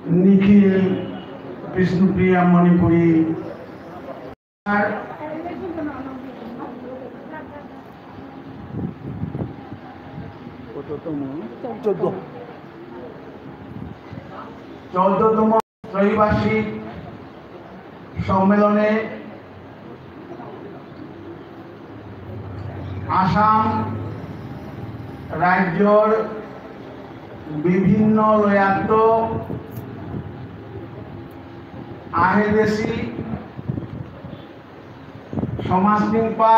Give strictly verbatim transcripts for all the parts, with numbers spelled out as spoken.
নিখিল বিষ্ণুপ্রিয়া মণিপুরী। কততম? চোদ্দ। চোদ্দতম ত্রৈবার্ষিক সম্মেলনে আসাম রাজ্যর বিভিন্ন লয়াত্ত আহেদেশি সমাজ নিংপা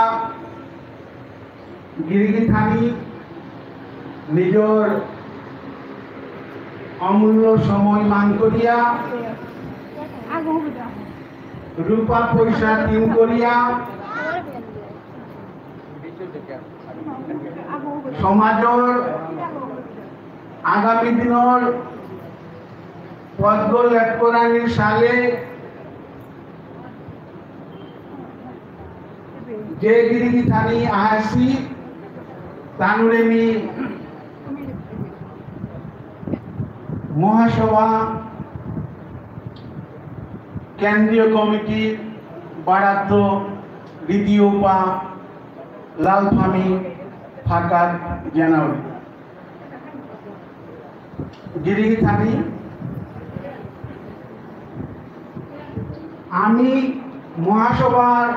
গিরিগিথানি নিজর অমূল্য সময় মান করিয়া, রূপা পয়সা তিন করিয়া, সমাজর আগামী দিনর পথগ লেপকরানির সালে যে গিরিগিথানি আহেসি, তানুরে মি মহাসভা কেন্দ্রীয় কমিটির বারাত্ত দ্বিতীয় পা লালফামি ফাকাত জানাউরি। গিরিগিথানি, আমি মহাসভার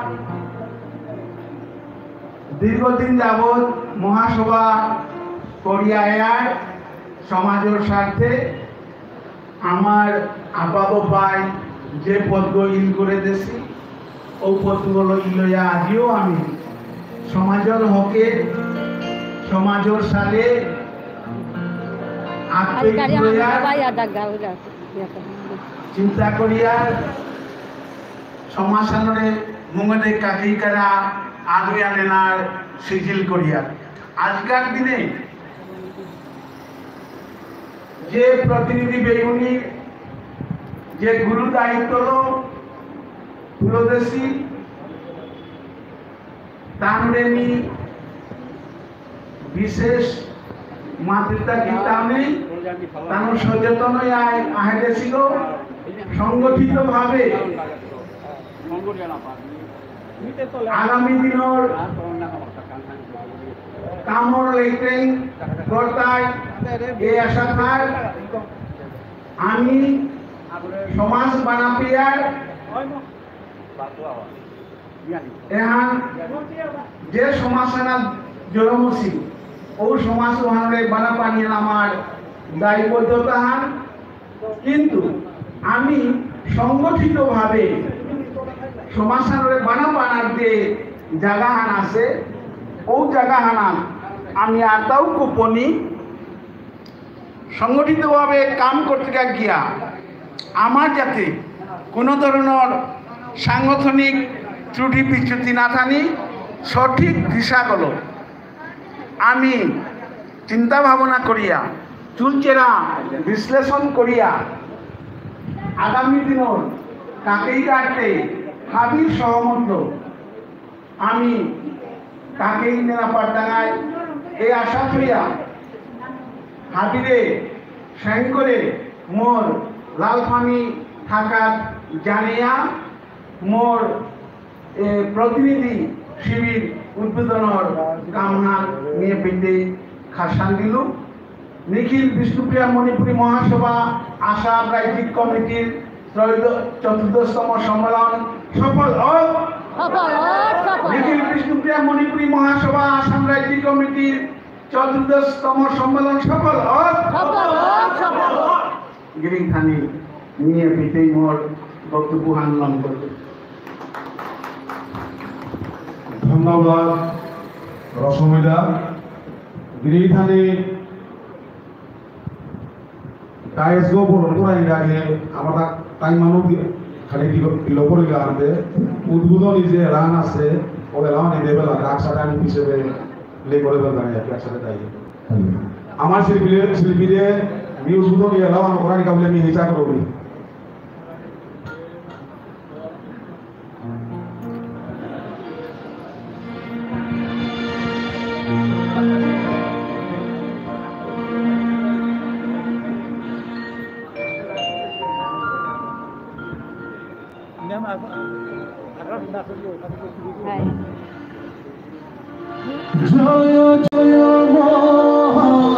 দীর্ঘদিন যাবৎ মহাসভা করিয়া আয়ার সমাজর স্বার্থে আমার আপাবপাই যে পথগ ইন করে দেসি, ও পথগ ইলয়া আজিও আমি সমাজর হকে, সমাজর সালে আত্মিক আজিকালি আমার প্রয়াস বাবা ইয়াদা গাউরা। চিন্তা করিয়া সমাজহানরে মুঙেদে কাকেইকারা আগুয়া নেনার সিজিল করিয়া। আজকার দিনে যে প্রতিনিধি বেগুনি যে গুরু দায়িত্বলো তুলদেসি, তানুরে মি বিশেষ মাতৃতা কিতানি, তানু সচেতন আই আহেদেসিল, সংগঠিতভাবে আগামী দিনর কামর লেইতেই কর্তাই এ আশা থার। আমি সমাজ বানাপিয়ার এহান যে সমাজ আনা জরমসি, ও সমাজ ওহানরে বানা পানিয়ে আমার দায়বদ্ধতা হান। কিন্তু আমি সংগঠিতভাবে সমাজ আনারে বানা পানার যে জায়গা হান আছে, ও জায়গা হানাত আমি আতাও কুপনি সংগঠিতভাবে কাম করতে গিয়া আমার যাতে কোনো ধরনের সাংগঠনিক ত্রুটি বিচ্যুতি না থানি, সঠিক দিশাগুলো আমি চিন্তা ভাবনা করিয়া, চুলচেরা বিশ্লেষণ করিয়া, আগামী দিনর কাকেই কাটতে হাবির সহমত আমি তাকেই নেনা পারতাঙাই, এই আশা থইয়া হাবিরে সেন করে মোর লালফামি থাকাত জানিয়া মোর এ, প্রতিনিধি শিবির উদ্বোধনর কামহান নিয়ে পিতে খাসান দিলু। নিখিল বিষ্ণুপ্রিয়া মণিপুরী মহাসভা আসাম রাজ্যিক কমিটির ত্রয়োদ-, চতুর্দশতম সম্মেলন সফল হোক। সফল হোক, সফল হোক। নিখিল বিষ্ণুপ্রিয়া মণিপুরী মহাসভা আসাম রাজ্যিক কমিটির চতুর্দশতম সম্মেলন সফল হোক। সফল হোক, সফল হোক। গিরিথানি নিয়ে পিতেই মোর বক্তব্য হান লম করতে। ধন্যবাদ রসময়দা। গিরিথানি ডায়েসগো বরণ করার আগে আমার টাইম মানু খালি বিলো করে আনতে উদ্বোধনী যে এলান আছে, ও এলান এনে বেলা ডাক সাথে আমি পিছনে লে করে বেলা আমি একসাথে তাই। আমার শিল্পীরে, শিল্পীরে আমি উদ্বোধনী এলান করার কাবলে আমি হিসাব করবি। জয় জয় মহাসভা।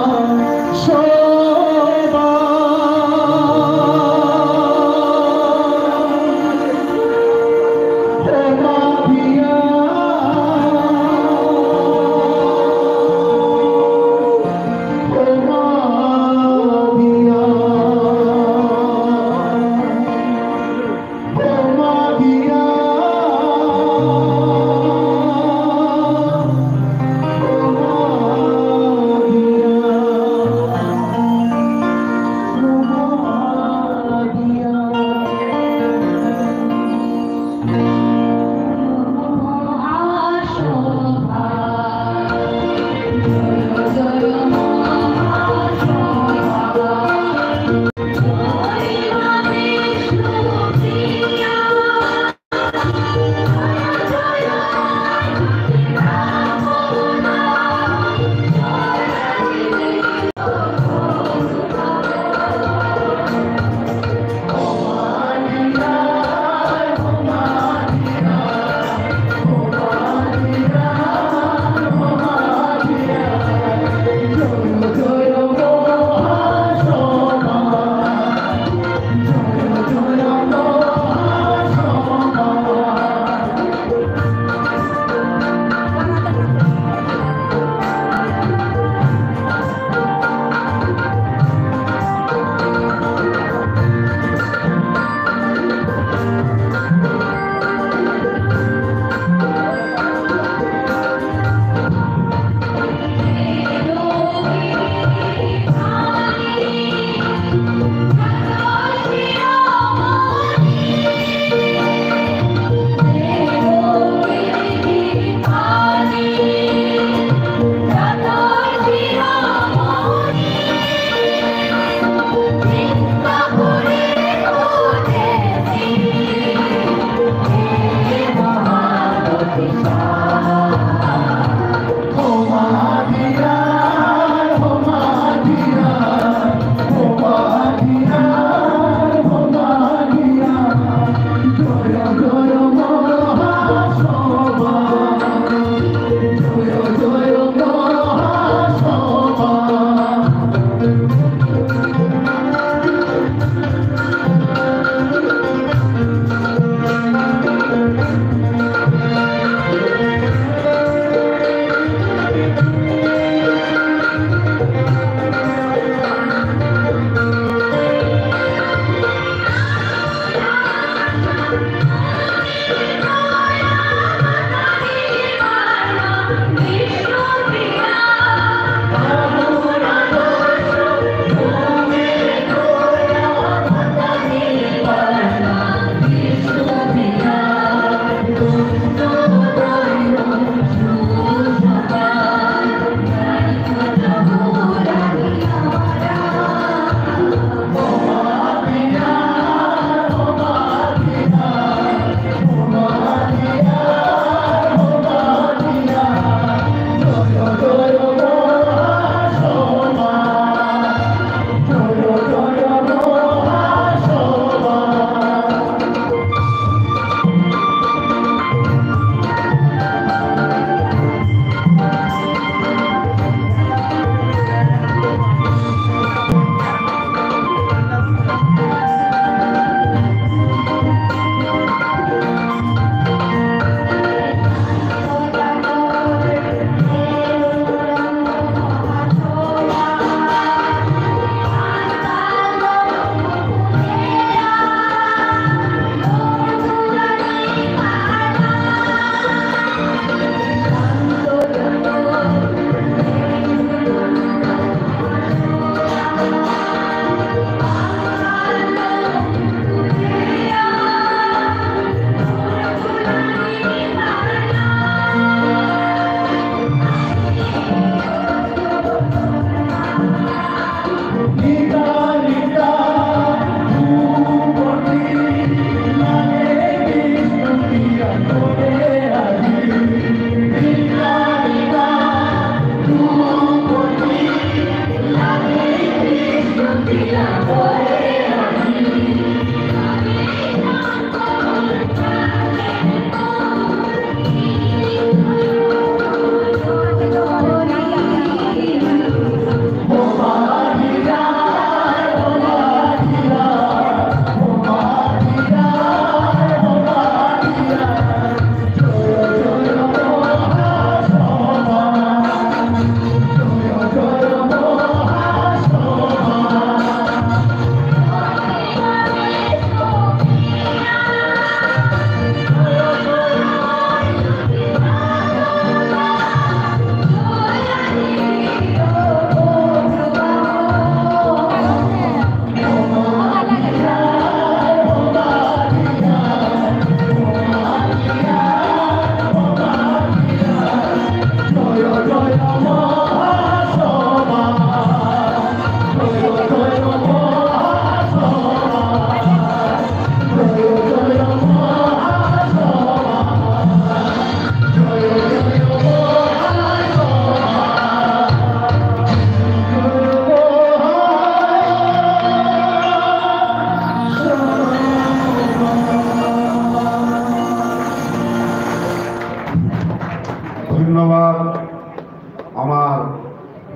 আমার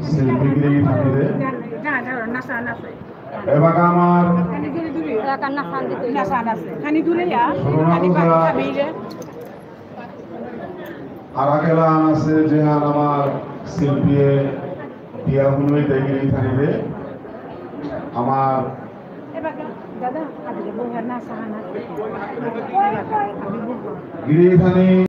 শিল্পী গিরি গিথানিরে। এবাকা আমার এলাকার না সান দিতে না সান আছে। খানি দূরে যা। খানি পা-, খাবি রে। আরাকেলা আছে যেহান আমার শিল্পীয়ে দিয়া হুনুই দেগিরি গিথানিরে। আমার এবাকা দাদা, আজকে বইহার না সান আছে। গিরি গিথানি